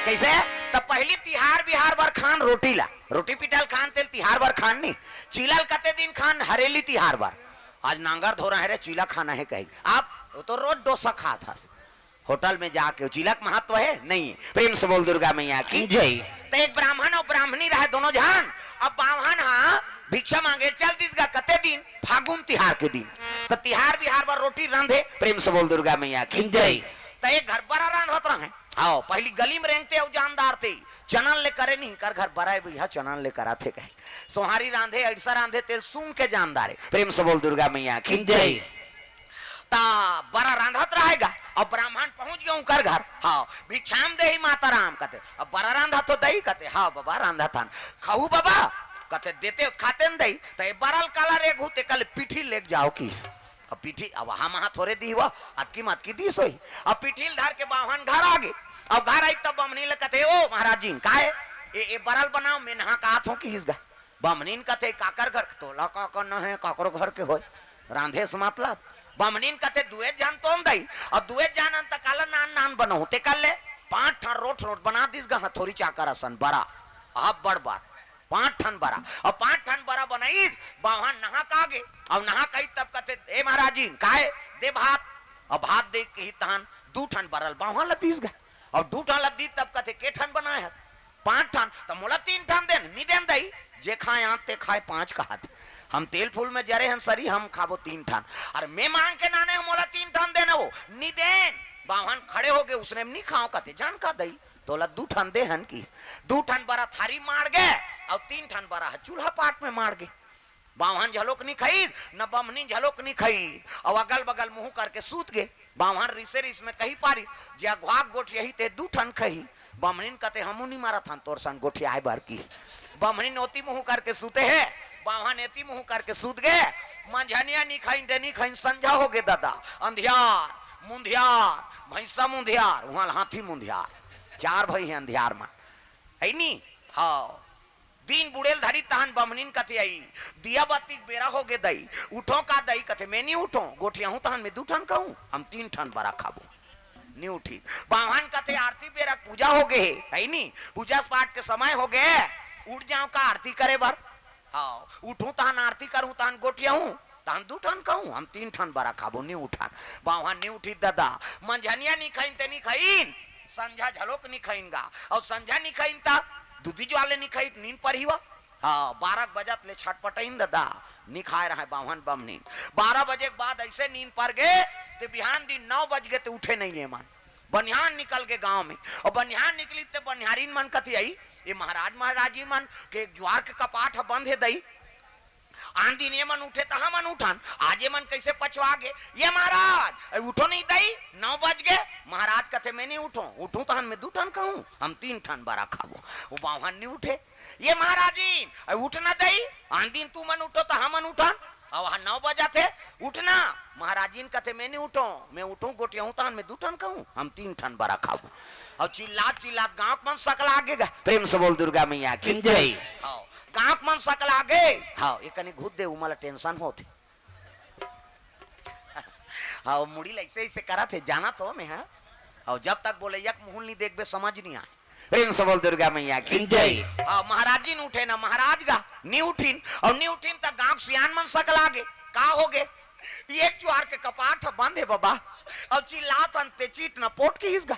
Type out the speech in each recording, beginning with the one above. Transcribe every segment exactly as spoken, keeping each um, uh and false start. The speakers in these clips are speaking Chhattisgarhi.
कइसे? त पहिली तिहार बिहार बर खान रोटी ला, रोटी पिठा ल खान, तेल तिहार बर खान नी, चीला ल कते दिन खान, हरेली तिहार बर। आज नांगर धोरा हे रे, चीला खाना हे कही। अब वो तो रोज डोसा खात हस होटल में जाके, वो चीला के महत्व हे नहीं? प्रेम से बोल दुर्गा मैया की जय। त एक ब्राह्मण अउ ब्राह्मणी रहे दोनों झन। अब बाम्हन हा भिक्षा मांगे चल दिस गा, कते दिन? फागुन तिहार के दिन। त तिहार बिहार बर रोटी रांधे। प्रेम से बोल दुर्गा मैया की जय। त एक घर बरा रांधत रहे। हाँ, पहिली गली में रेंगते अउ जानदार थे, चनन ले करे नहीं कर घर बरा भैया, चनन ले कराथे कहे। सोहारी रांधे, अइसा रांधे, तेल सूंघ के जानदार हे। प्रेम से बोल दुर्गा मैया की जय। त बरा रांधत रहेगा, अब ब्राह्मण पहुंच गे उंकर घर। हाँ, भिक्षाम देहि माता राम कथे। अब बरा रांधत हो दई कथे, हाँ बबा रांधत हन। खाहू बबा कथे, देते खाते न दई। त ए बरा ल काला रेगहू, तेकर ले पीठी लेग जाव किस। अब पीठी, अब हम हाथ थोरे दी हुआ, अतकी मत की दीस होही। अब पीठी ल धर के बाम्हन घर आ गे। अब घर आई तब बमनी ल कथे, ओ महाराज जी, काय? ए, ए बरा ल बनाव, मैं नहा के आत हों किहिस गा। बमनीन कथे, काकर घर? तोला का करना हे, काकरो घर के होय, रांधे से मतलब। बमनीन कथे, दुए झन तोन दई, अउ दुए झन अंत काला नान नान बनहूं, तेकर ले पांच ठन रोट रोट बना दिस गा, हथोरी चाकर असन बरा, अब बड़ बात, पांच ठन बरा, अउ पांच ठन बरा बनाइस, बाम्हन नहा का गे, अउ नहा कई तब कथे, ए महाराजिन, काय? दे भात, अउ भात दे कही तहन दू ठन बरा ल बाम्हन ल दिस गा, अउ दू ठन ल दी तब कथे, के ठन बनाए हस? पांच ठन। त मोला तीन ठन देन, नी देन दई, जे खाए आंत ते खाए पांच कहत। हम तेल फूल में जरे हन सरी, हम खाबो तीन ठन। अरे मैं मांग के नाने हूं, मोला तीन ठन देन हो, नी देन। बाम्हन खड़े होगे, उसने नी खाव कथे, जान का दई, तोला दू ठन दे हन किस। दू ठन बरा थारी माड़ गे, अउ तीन ठन बरा ह चूल्हा पाट में माड़ गे। बाम्हन झलोक नी खईस, न बमनीन झलोक नी खईस, अउ अगल बगल मुंह करके सूत गे। बाम्हन रिसे रिस में कही पारिस, जे अघवाक गोठियाही ते दू ठन खही। बमनीन कथे, हमू नी मरत हन तोर सन गोठियाए बर किस। बमनीन ओती मुंह करके सूते हे, बाम्हन एती मुंह करके सूत गे। मंझनिया नी खईन ते नी खईन, संझा होगे ददा, अंधियार, मुंधियार, भैंसा मुंधियार, उहां ल हाथी मुंधियार, चार भई हे अंधियार म, है नी? हाँ। दिन बुड़े ल धरी तहन बमनीन कथे, अई दिया बाती के बेरा होगे दई, उठों का दई? कथे, मैं नी उठों, गोठियाहूं तहन मैं दू ठन खाहूं, हम तीन ठन बरा खाबो। नी उठी। बाम्हन कथे, आरती बेरा के पूजा होगे हे, है नी? पूजा पाठ के समय होगे, उठ जांव का आरती करे बर? हाँ, उठहूं तहन आरती करहूं, तहन गोठियाहूं, तहन दू ठन खाहूं, हम तीन ठन बरा खाबो, नी उठन। बाम्हन नी उठिस ददा, मंझनिया नी खईन ते नी खईन, संझा झलोक नी खईन गा, अउ संझा नी खईन त दूधी ज्वार ले नी खईन, नींद परही वा। हाँ, बारह बजत ले छटपटइन ददा, नी खाए रहय बाम्हन बमनीन। बारह बजे के बाद अइसे नींद पर गे, ते बिहान दिन नौ बज गे ते उठे नहीं ये मन। बनिहान निकल गे गांव में, अउ बनिहान निकलिस ते बनिहारिन मन कथे, अई, ए महाराज महाराजिन मन के ज्वार के कपाट ह बंद हे दई। आन दिन ये मन उठे त हमन उठन, आज ये मन कइसे पछवा गे? ये महाराज, अई उठो नहीं दई, नौ बज गे। महाराज कथे, मैं नी उठों, उठहूं तहन मैं दू ठन खाहूं, हम तीन ठन बरा खाबो। वो बाम्हन नी उठे। ये महाराजिन, अई उठ ना दई, आन दिन तुमन उठो त हमन उठन, अउ हा नौ बजत हे, उठ ना। महाराजिन कथे, मैं नी उठों, मैं उठहूं गोठियाहूं तहन मैं दू ठन खाहूं, हम तीन ठन बरा खाबो। अउ चिल्लात चिल्लात गांव के मन सकला गे गा। प्रेम से बोल दुर्गा मैया की जय। हाँ, गांव के मन सकला गे। हाँ, ए कनी घुत दे, उमन ल tension होथे। हाँ, मुड़ी ल अइसे अइसे करत हे, जानत हों मैं, हाँ। अउ जब तक बोलइया के मुंह ल नी देखबे, समझ नी आय। प्रेम से बोल दुर्गा मैया की जय। हाँ, महाराजिन उठे ना, महाराज गा नी उठिन, अउ नी उठिन त गांव के सियान मन सकला गे। का होगे? एक ज्वार के कपाट ह बंद हे बबा, अउ चिल्लात हन ते चित न पोट किहिस गा।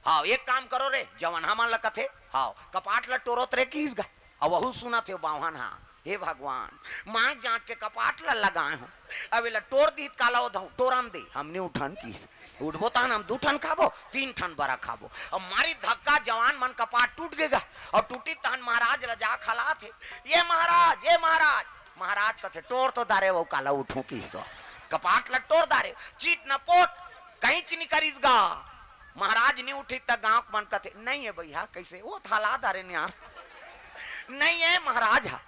हाँ, एक काम करो रे, जवन हमन ल कथे, हाँ, कपाट ल टोरत रे किहिस गा। अउ वहू सुनत हे बाम्हन, हाँ, हे भगवान, मांग जांच के कपाट ल लगाए हों, अब एला टोर दिही त काला ओधहूं, टोरन दे, हम नी उठन किहिस। उठबो तहन हम दू ठन खाबो, तीन ठन बरा खाबो। अब मारी धक्का, जवान मन कपाट टूट गे गा, अउ टूटिस तहन महाराज ल जा के हलात हे, ये महाराज, ये महाराज। महाराज कथे, टोर तो दारे, वो काला उठहूं किहिस, कपाट ल टोर दारे, चित न पोट, कहींच नी करिस गा। महाराज नी उठिस त गांव के मन कथे, नहीं हे भैया, कइसे? वो त हला दारे न यार। नहीं हे महाराज हा।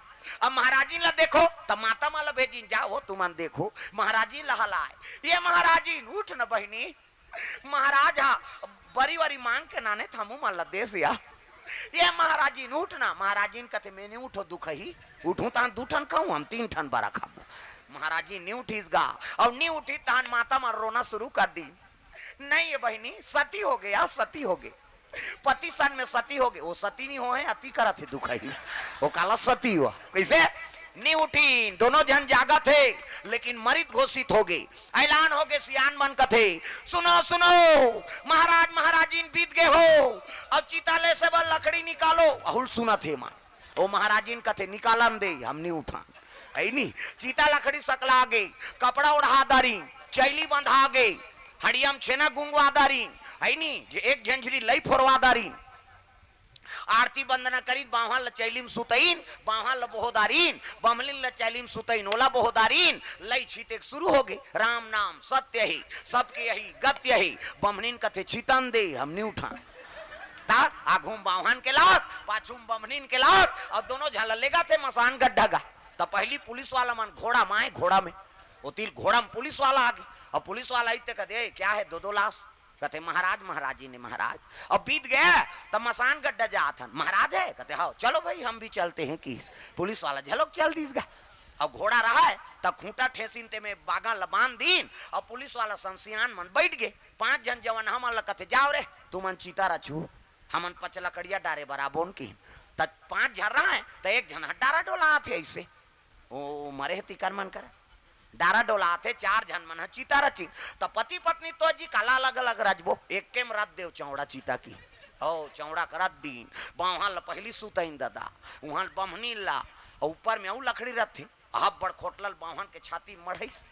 अब महाराजिन ला देखो, त माता मन ला भेजिन, जाओ तुमन देखो, महाराजिन ला हलाए। ये महाराजिन, उठ न बहिनी। महाराज हा बरी वरी मांग के नाने त हमू मन ला देस या। ये महाराजिन, उठ ना। महाराजिन कथे, मैं नी उठों दुखही, उठहूं तहन दू ठन खाहूं, हम तीन ठन बरा खाबो। महाराजिन नी उठिस गा, अउ नी उठिस तहन माता मन रोना शुरू कर दिस। नहीं ये बहिनी, सती होगे या, सती होगे। पति सन में सती होगे, वो सती नहीं होहे, अति करत हे दुखई। वो काला सती हुआ, कइसे? नी उठीन, दोनों झन जागत हे, लेकिन मरित घोषित होगे। ऐलान होगे, सियान मन कथे, "सुनो, सुनो, महाराज महाराजिन बीत गे हो, अब चिता लेसे बर लकड़ी निकालो।" अहुल सुनत हे मन। ओ महाराजिन कथे, "निकालन दे, हम नी उठान।" है नी? चिता लकड़ी सकला गे, कपड़ा ओढ़ा दारिन, चैली बंधा गे, हड़ियम छेना गुंगवा दारिन, है नी? एक झंझरी लई फोरवा दारिन। आरती वंदना करिन, बाम्हन ल चैली म सुतइन, बाम्हन ल बोहोदारिन, बम्हनिन ल चैली म सुतइन, ओला बोहोदारिन, लई छीतेक शुरू होगे। राम नाम सत्य हे, सबके यही गत्य हे। बम्हनिन कथे, "छितन दे, हम नी उठान।" त आघू म बाम्हन के लात, पाछू म बम्हनिन के लात, अउ दोनों झन ल लेगथे मसान गड्ढा गा। त पहिली पुलिस वाला मन घोड़ा म आए, घोड़ा में, ओती ले घोड़ा म पुलिस वाला आगे, अउ पुलिस वाला आइस ते कथे, "ए, क्या है दो दो लाश?" कथे, "महाराज, महाराजिन हे महाराज।" अब बीत गे, त मसान गड्ढा जात हन। "महाराज हे?" कथे, "हव।" "चलो भाई, हम भी चलते हैं," किहिस। पुलिस वाला घलोक चल दिस गा। अब घोड़ा रहय, त खूंटा ठेंसिन ते में बागन ल बांध दीन, अउ पुलिस वाला संग सियान मन बइठ गे। पांच झन जवान हमन ल कथे, "जाव रे, तुमन चिता रचहू, हमन पचलकड़िया डारे बर आबोन," किहिन। त पांच झन रहय, त एक झन ह डारा डोलात हे अइसे। ओ मरे हे तिकर मन करा। डारा डोलात हे, चार झन मन ह चिता रचिन। त पति पत्नी तो जी काला अलग-अलग रचबो, एके म रच देव चौड़ा चिता किहिन। ओ चौड़ा के रच दीन, बाम्हन ल पहिली सुतइन ददा, उहां ल बम्हनिन ला, अउ ऊपर में अउ लकड़ी रथे। अब्बड़ खोटला ल बाम्हन के छाती म मढ़इस।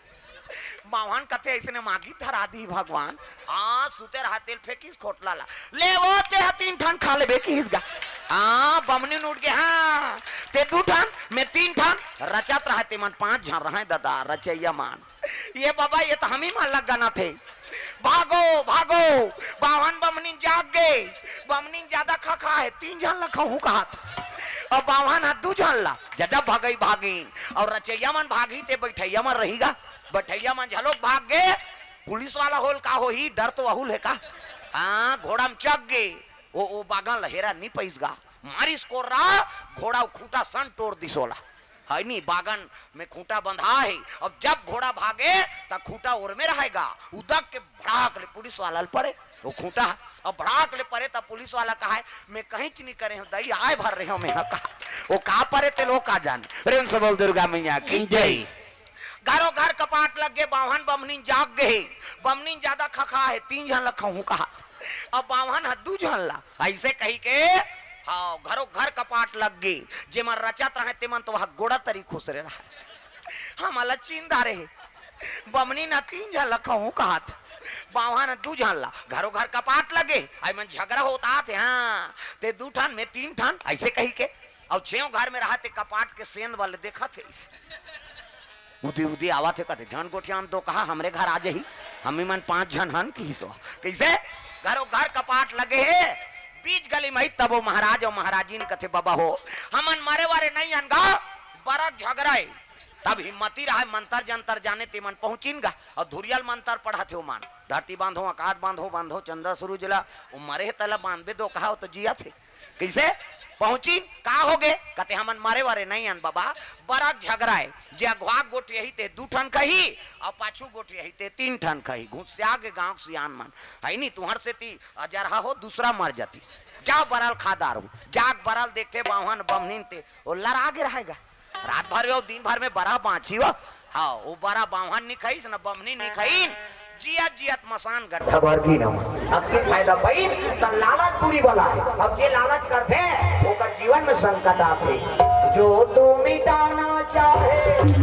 बाम्हन कथे, "अइसने मागी धरा दिही भगवान।" हां, सुते रहय तेला फेंकिस खोटला ला। "ले वो, तें ह तीन ठन खा लेबे," किहिस गा। हां, बम्हनिन उठ गे, "हां, तें दू ठन, मैं तीन ठन।" रचत रहय, ते मन पांच झन रहय ददा, रचइया मन। "ये बबा, ये त हमी मन ल गनत हे।" भागो, भागो, बाम्हन बम्हनिन जाग गे। बम्हनिन जादा खखा हे, तीन झन ल खहूं कहत। अउ बाम्हन ह दू झन ल, जब जब भगई भागिन, अउ रचइया मन भागही ते बइठइया मन रही गा, बइठइया मन घलोक भाग गे। पुलिस वाला होल का होही, डर तो अहुल हे का? हां, घोड़ा म चघ गे, ओ, ओ बागन ल हेरा नी पइस गा, मारिस कोर्रा, घोड़ा अउ खूंटा सन टोर दिस ओला। है नी, बागन में खूंटा बंधा हे। अब जब घोड़ा भागे, त खूंटा ओर में रहय गा, उदक के भड़ाक ले पुलिस वाला ल परे, ओ खूंटा ह। अब भड़ाक ले परे, त पुलिस वाला कहय, "मैं कहींच नी करे हंव दई, आय भर रहे हंव मैं ह," कहा। ओ का परे ते ल ओ का जाने। प्रेम से बोल दुर्गा मैया की जय। जय। घरो घर कपाट लग गे, बाम्हन बम्हनिन जाग गे हे, बम्हनिन जादा खखा हे, तीन झन ल खहूं कहा। अब बाम्हन ह दू झन ला, अइसे कहिके, हां, घरो घर कपाट लग गे। जेमन रचत रहय, तेमन तो वहां गोड़ा तरी खुसरे रहय। हमन ला चिंदा रहे। बम्हनिन ह तीन झन ला खहूं कहत, बाम्हन ह दू झन ला। घरो घर कपाट लगे, अउ एमन झगरा होत आत हे, हां, तें दू ठन, मैं तीन ठन, अइसे कहिके। अउ छेंव घर में रहय ते कपाट के सेंध वाले देखत हे। उदी उदी आवत हे, कथे, "झन गोठियान तो कहा, हमरे घर आ जाही, हमी मन पांच झन हन," किहिस ओ। कइसे? घरो घर कपाट लगे हे, बीच गली में ही। तब ओ महाराज अउ महाराजिन कथे, "बबा हो, हमन मरे वरे नइ अन गा, बरा झगरा हे।" तब हिम्मती रहय, मंतर जंतर जाने तेमन पहुंचिन गा, अउ धुरिया ल मंतर पढ़त हे ओमन, "धरती बांधो, अकास बांधो, बांधो चंदा सुरुज ला, ओ मरे हे तेला बांधबे दो कहा, ओ तो जियत हे।" कइसे? पहुंचिन, "का होगे?" कथे, "हमन मरे वरे नइ अन बबा, बरा झगरा हे, जे अघुवा गोठियाही ते दू ठन खही, अउ पाछू गोठियाही ते तीन ठन खही।" घुसिया गे गांव के सियान मन, "है नी, तुंहर सेती अजरहा हो, दूसरा मर जातिस। जाव बरा ल खा डारहू।" जाके बरा ल देखथे, बाम्हन बम्हनिन ते ओ लरा गे रहय गा। रात भर में, दिन भर में बरा बांचिस ओ। हां, ओ बरा बाम्हन नी खइस, न बम्हनिन नी खइन, जियत जियत मसान गड्ढा भर गिन ओमन। अतके फायदा पइन, त लालच बुरी बला हे। अब जे लालच करथे, ओकर जीवन में संकट आथे। जो तू मिटाना चाहे,